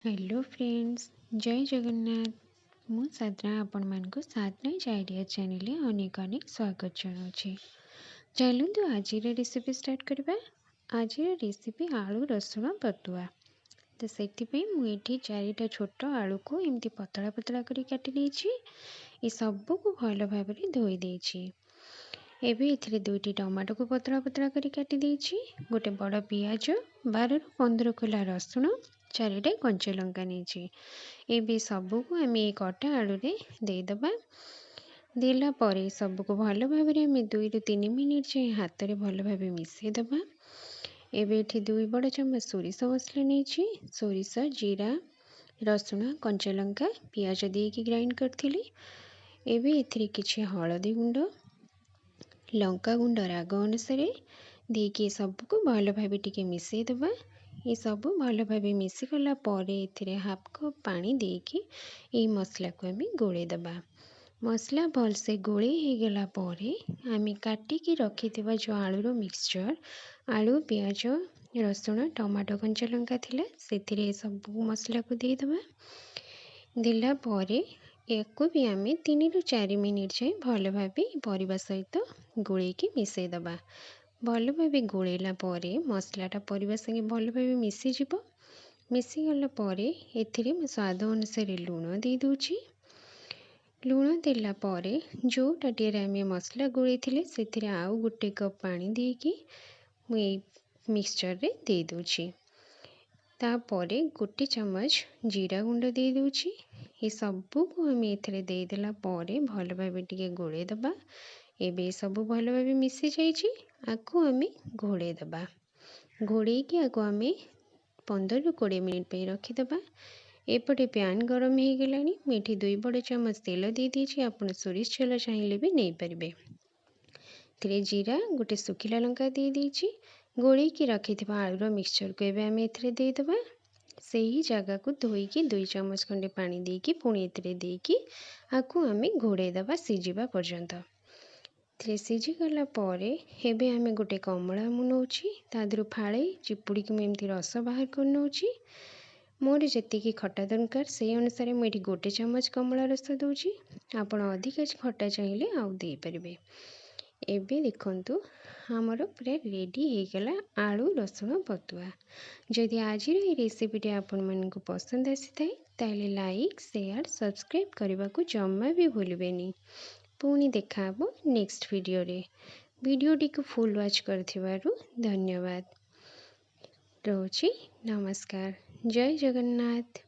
Hello friends, ଜୟ ଜଗନ୍ନାଥ। ମୁଁ ସାଧନା, ଆପଣମାନଙ୍କୁ ସାଧନାଜ idea ଚ୍ୟାନେଲରେ ଅନେକ ଅନେକ ସ୍ୱାଗତ ଜଣାଉଛି। ଚାଲନ୍ତୁ, ଆଜିର ରେସିପି ଷ୍ଟାର୍ଟ କରିବା। ଆଜିର ରେସିପି ଆଳୁ ରସୁଣ ବତୁଆ। ତ ସେଥିପାଇଁ ମୁଁ ଏଠି ଚାରିଟା ଛୋଟ ଆଳୁକୁ ଏମିତି ପତଳା ପତଳା କରି କାଟି ନେଇଛି। ଏ ସବୁକୁ ଭଲ ଭାବରେ ଧୋଇ ଦେଇଛି। ଏବେ ଏଥିରେ ଦୁଇଟି ଟମାଟୋକୁ ପତଳା ପତଳା କରି କାଟି ଦେଇଛି, ଗୋଟେ ବଡ଼ ପିଆଜ, 12ରୁ 15 କୋଲା ରସୁଣ, ଚାରିଟା କଞ୍ଚା ଲଙ୍କା ନେଇଛି। ଏବେ ସବୁକୁ ଆମେ ଏ କଟା ଆଳୁରେ ଦେଇଦେବା। ଦେଲା ପରେ ସବୁକୁ ଭଲ ଭାବରେ ଆମେ 2ରୁ 3 ମିନିଟ୍ ଯାଏଁ ହାତରେ ଭଲ ଭାବେ ମିଶାଇ ଦେବା। ଏବେ ଏଠି 2 ବଡ଼ ଚାମଚ ସୋରିଷ ମସଲା ନେଇଛି। ସୋରିଷ, ଜିରା, ରସୁଣ, କଞ୍ଚା ଲଙ୍କା, ପିଆଜ ଦେଇକି ଗ୍ରାଇଣ୍ଡ କରିଥିଲି। ଏବେ ଏଥିରେ କିଛି ହଳଦୀ ଗୁଣ୍ଡ, ଲଙ୍କା ଗୁଣ୍ଡ ରାଗ ଅନୁସାରେ ଦେଇକି ସବୁକୁ ଭଲ ଭାବେ ଟିକେ ମିଶାଇ ଦେବା। ଏସବୁ ଭଲ ଭାବେ ମିଶିଗଲା ପରେ ଏଥିରେ ହାଫ୍ କପ୍ ପାଣି ଦେଇକି ଏଇ ମସଲାକୁ ଆମେ ଗୋଳେଇ ଦେବା। ମସଲା ଭଲସେ ଗୋଳେଇ ହେଇଗଲା ପରେ ଆମେ କାଟିକି ରଖିଥିବା ଯେଉଁ ଆଳୁର ମିକ୍ସଚର୍, ଆଳୁ, ପିଆଜ, ରସୁଣ, ଟମାଟୋ, କଞ୍ଚା ଲଙ୍କା ଥିଲା, ସେଥିରେ ସବୁ ମସଲାକୁ ଦେଇଦେବା। ଦେଲା ପରେ ୟାକୁ ବି ଆମେ 3ରୁ 4 ମିନିଟ୍ ଯାଏଁ ଭଲ ଭାବେ ପରିବା ସହିତ ଗୋଳେଇକି ମିଶାଇ ଦେବା। ଭଲ ଭାବେ ଗୋଳେଇଲା ପରେ ମସଲାଟା ପରିବା ସାଙ୍ଗେ ଭଲ ଭାବେ ମିଶିଯିବ। ମିଶିଗଲା ପରେ ଏଥିରେ ମୁଁ ସ୍ୱାଦ ଅନୁସାରେ ଲୁଣ ଦେଇଦେଉଛି। ଲୁଣ ଦେଲା ପରେ ଯେଉଁ ତାଟିଆରେ ଆମେ ମସଲା ଗୋଳେଇଥିଲେ, ସେଥିରେ ଆଉ ଗୋଟେ କପ୍ ପାଣି ଦେଇକି ମୁଁ ଏଇ ମିକ୍ସଚର୍ରେ ଦେଇଦେଉଛି। ତାପରେ ଗୋଟେ ଚାମଚ ଜିରା ଗୁଣ୍ଡ ଦେଇଦେଉଛି। ଏସବୁକୁ ଆମେ ଏଥିରେ ଦେଇଦେଲା ପରେ ଭଲ ଭାବେ ଟିକେ ଗୋଳେଇ ଦେବା। ଏବେ ସବୁ ଭଲ ଭାବେ ମିଶିଯାଇଛି। ଆକୁ ଆମେ ଘୋଡ଼େଇ ଦେବା। ଘୋଡ଼େଇକି ଆକୁ ଆମେ 15ରୁ 20 ମିନିଟ୍ ପାଇଁ ରଖିଦେବା। ଏପଟେ ପ୍ୟାନ୍ ଗରମ ହେଇଗଲାଣି। ମୁଁ ଏଠି 2 ବଡ଼ ଚାମଚ ତେଲ ଦେଇଦେଇଛି। ଆପଣ ସୋରିଷ ତେଲ ଚାହିଁଲେ ବି ନେଇପାରିବେ। ଏଥିରେ ଜିରା, ଗୋଟେ ଶୁଖିଲା ଲଙ୍କା ଦେଇଦେଇଛି। ଗୋଳେଇକି ରଖିଥିବା ଆଳୁର ମିକ୍ସଚର୍କୁ ଏବେ ଆମେ ଏଥିରେ ଦେଇଦେବା। ସେହି ଜାଗାକୁ ଧୋଇକି 2 ଚାମଚ ଖଣ୍ଡେ ପାଣି ଦେଇକି ପୁଣି ଏଥିରେ ଦେଇକି ଆକୁ ଆମେ ଘୋଡ଼େଇ ଦେବା ସିଝିବା ପର୍ଯ୍ୟନ୍ତ। ଏଥିରେ ସିଝିଗଲା ପରେ ଏବେ ଆମେ ଗୋଟେ କମଳା ମୁଁ ନେଉଛି, ତା ଦେହରୁ ଫାଳେ ଚିପୁଡ଼ିକି ମୁଁ ଏମିତି ରସ ବାହାର କରି ନେଉଛି। ମୋର ଯେତିକି ଖଟା ଦରକାର, ସେଇ ଅନୁସାରେ ମୁଁ ଏଠି ଗୋଟେ ଚାମଚ କମଳା ରସ ଦେଉଛି। ଆପଣ ଅଧିକା ଖଟା ଚାହିଁଲେ ଆଉ ଦେଇପାରିବେ। ଏବେ ଦେଖନ୍ତୁ, ଆମର ପୁରା ରେଡ଼ି ହେଇଗଲା ଆଳୁ ରସୁଣ ବତୁଆ। ଯଦି ଆଜିର ଏହି ରେସିପିଟି ଆପଣମାନଙ୍କୁ ପସନ୍ଦ ଆସିଥାଏ, ତାହେଲେ ଲାଇକ୍, ସେୟାର, ସବସ୍କ୍ରାଇବ୍ କରିବାକୁ ଜମା ବି ଭୁଲିବେନି। ପୁଣି ଦେଖାହେବ ନେକ୍ସଟ ଭିଡ଼ିଓରେ। ଭିଡ଼ିଓଟିକୁ ଫୁଲ୍ ୱାଚ୍ କରିଥିବାରୁ ଧନ୍ୟବାଦ। ରହୁଛି, ନମସ୍କାର, ଜୟ ଜଗନ୍ନାଥ।